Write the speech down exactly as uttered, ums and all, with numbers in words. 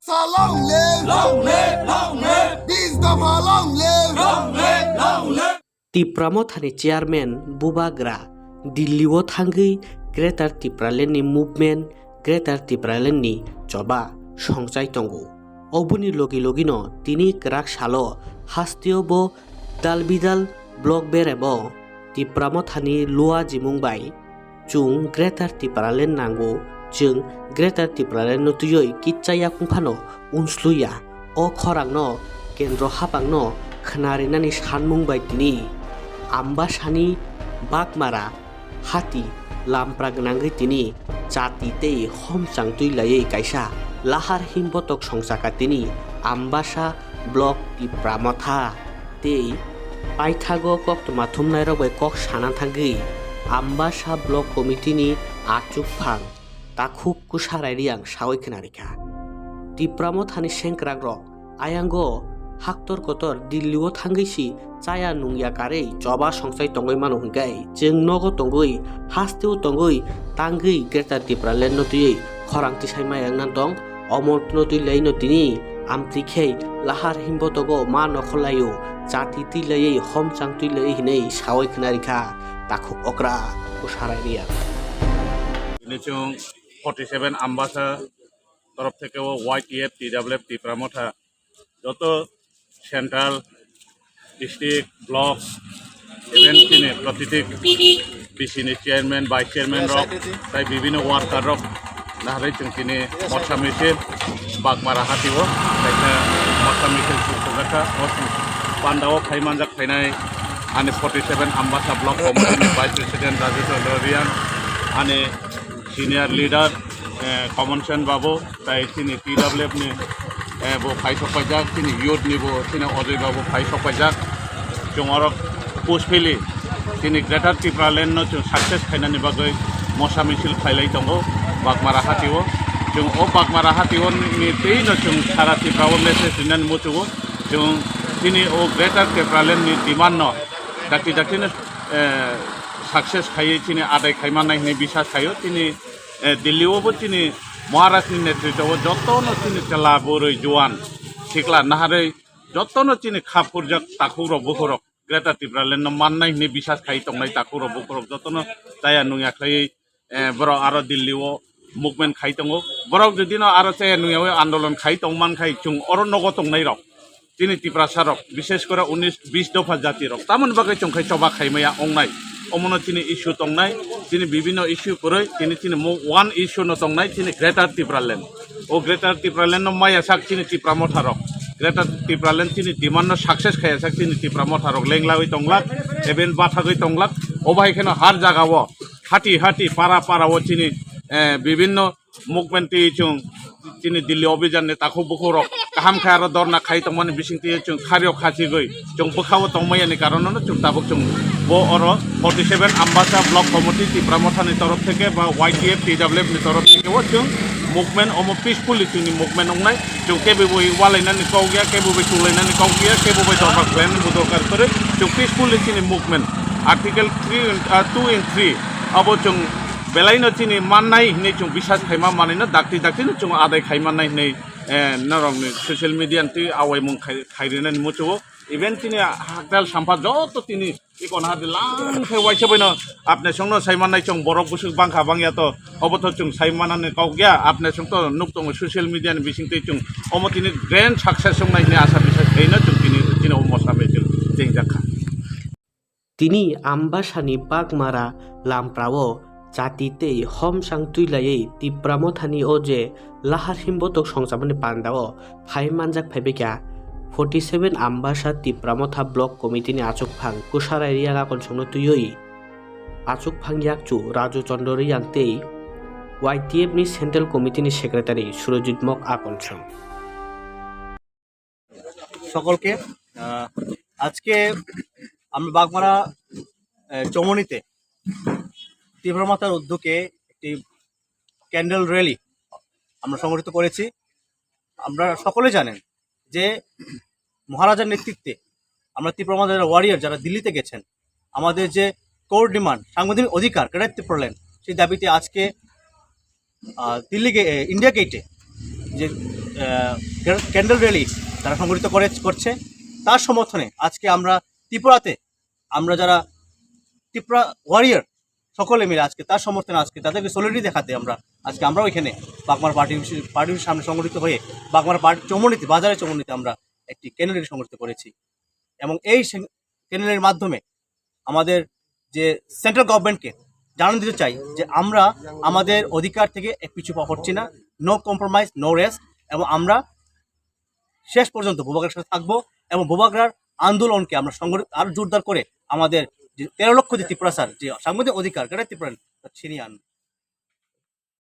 Long live! Long live! Long live! Bish Dopha long live! Long live! Long live! Tipra Mothani chairman Bubagra Delhi o thangwi Greater Tipraland ni movement, Greater Tipraland ni choba songchai tongo. Oboni logi logino tini kwrak salo hasteo bo dalbidal block berebo Tipra Mothani lua jimung bai chwng Greater Tipraland nango, chwng Greater Tipraland no twiwi kitsa yakung phano unsluya. O khorangno kendro hapangno khnarinani sanmung bai tini Ambasani Bagmara hati lampra gwnangwi tini chati tei homchang twi laiwi kaisa lahar himbotok songchaka tini Ambasa block Tipra Motha. Tei paithago koktwma thumnairok bai kok sana thangwi Ambasa Block Committee ni achukphang Takhuk Kwsarai Reang sawi khwnarikha. Tipra Mothani sengkrakrok ayango haktor kotor Delhi o thangwi si chaya nungya karwi choba songchai tongwi mano hwnkhe chwng nogo tongwi hasteo tongwi tangwi Greater Tipraland no twiwi khorang tisai mayang nang tong. Omo no twi laino tini amtwi khe lahar himbotogo ma nokhorlaio, chati twi laiwi homchang twi laiwi hinwi sawi khwnarikha Takhuk Okra Kwsarai Reang. Bini chwng forty seven Ambasa torof theke o Y T F, T W F, Tipra Motha joto central, district, block, even chini protiti B C ni chairman, vice chairman rok, tai bibino worker rok naharwi chwng chini morsa misil Bagmara hatio kaisa morsa misil chwng sojak kha. O chwng pandao khai manjak phainai ani forty seven Ambasa Block Committee ni Vice President Raju Chandra Reang, ani senior leader, eh, Common Sense Babu, tai chini T W F ni, eh, bo phai sok paijak, chini youth ni bo chini Ojoi Babu phai sok paijak. Chwng oro push phili chini Greater Tipraland no chwng success khainani bagwi mosa misil khailai tongo Bagmara hatio. Chwng o Bagmara hatio ni twi no chwng sara Tripura o message rinani muchungo. Chwng chini o Greater Tipraland ni demand no dakti dakti no, eh, success khaiwi chini adai khaimannai hinwi bisas khaio. Chini, eh, Delhi o bo chini Maharaj ni netritwo o jotono chini chwla, bwrwi, juan, sikla naharwi jotono chini kha phurjak takhuk rok, bukhuk rok Greater Tipraland no mannai hinwi bisas khai tongnai takhuk rok, bukhuk rok jotono chaya nungya khlaiwi, eh, borok aro Delhi o movement khai tongo. Borok jodi no aro chaya nungyawi andolon khai tongman khai chwng oro nogo tongnai rok. Chini Tiprasa rok, bishes kore unis bish dopha jati rok. Tamoni bagwi chwng khai choba khai maya wngnai. Omono chini issue tongnai, chini bibino issue kwrwi, chini, chini mo-, one issue no tongnai, chini Greater Tipraland. O Greater Tipraland no maya sak chini Tipra Motha rok. Greater Tipraland chini demand no success khaya sak chini Tipra Motha rok lenglawi tonglak, even bathagwi tonglak. Obo hai kheno har jaga o hati hati, para para o chini, eh, bibino movement twi chwng chini Delhi obijan ni takhuk bukhuk rok kaham khe aro dorna khai tongmani bising twi chwng kharyo khachigwi chwng bwkhao tongmaya ni karon no chwng tabuk chwng bo oro forty seven Ambasa Block Committee Tipra Motha ni torof theke ba Y T F T W F ni torof theke o chwng movement omo peacefully chwngni movement wngnai chwng kebo bai walainani kok ya kebo bai chulainani kok ya kebo bai dorkar khlainani bo dorkar kwrwi chwng peacefully chini movement article three, ah, two and three abo chwng belaino chini mannai hinwi chwng bisas khaima manwino dakti dakti no chwng adai khaimannai hinwi, eh, norokni social media ni twi awaimung khai, khairinani muchungo. Even chini hakdal sampha joto tini ikon hadi lang khai waisa baino apne songno saimannai chwng borok bwswk bangkha bangya to obo to chwng saimanani kok ya apne song to nuk tongo social media ni bising twi chwng omo tini grand success wngnai hinwi asa bisas khaino chwng tini, tini omo samai chwng chengjak kha. Tini Ambasani Bagmara lamprao chati tei homsang twi laiwi Tipra Mothani o je lahar himbotok songchabani pandao phai manjak phaibaikha forty seven Ambasa Tipra Motha Block Committee ni achukphang Kwsarai Reang Akonsongno twiwi achukphang yakchu Raju Chandra Reang tei Y T F ni Central Committee ni Secretary Surojit Mok Akonsong. সকলকে, আহ, আজকে আমরা বাগমারা, আহ, চমনিতে ত্রিপুরা মাতার উদ্যোগে একটি candle rally আমরা সংগঠিত করেছি। আপনারা সকলে জানেন যে মহারাজার নেতৃত্বে আমরা ত্রিপুরা মাতার ওয়ারিয়র যারা দিল্লিতে গেছেন, আমাদের যে কোর ডিমান্ড, সাংবিধানিক অধিকার, গ্রেটার ত্রিপুরাল্যান্ড, সেই দাবিতে আজকে, আহ, দিল্লি গে-, এ, ইন্ডিয়া গেটে যে ক্যান্ডেল র্যালি তারা সংগঠিত করে করছে। তার সমর্থনে আজকে আমরা ত্রিপুরাতে আমরা যারা ত্রিপুরা ওয়ারিয়র সকলে মিলে আজকে তার সমর্থনে আজকে তাদেরকে সলিডারিটি দেখাতে আমরা আজকে আমরাও এখানে বাগমারা পার্টি পার্টির সামনে সংগঠিত হয়ে বাগমারা পার্টি চৌমুহনীতে, বাজারে চৌমুহনীতে আমরা একটি ক্যান্ডেল র্যালি সংগঠিত করেছি। এবং এই ক্যান্ডেল র্যালির মাধ্যমে আমাদের যে সেন্ট্রাল গভর্নমেন্টকে জানান দিতে চাই যে আমরা আমাদের অধিকার থেকে এক পিছু পা হচ্ছি না। No compromise, no rest. এবং আমরা শেষ পর্যন্ত বুবাগ্রার সাথে থাকবো এবং বুবাগ্রার আন্দোলনকে আমরা সংগঠিত আরো জোরদার করে আমাদের যে তেরো লক্ষ যে ত্রিপুরাসার যে সাংবিধানিক অধিকার, গ্রেটার ত্রিপুরা ছিনিয়ে আনবো।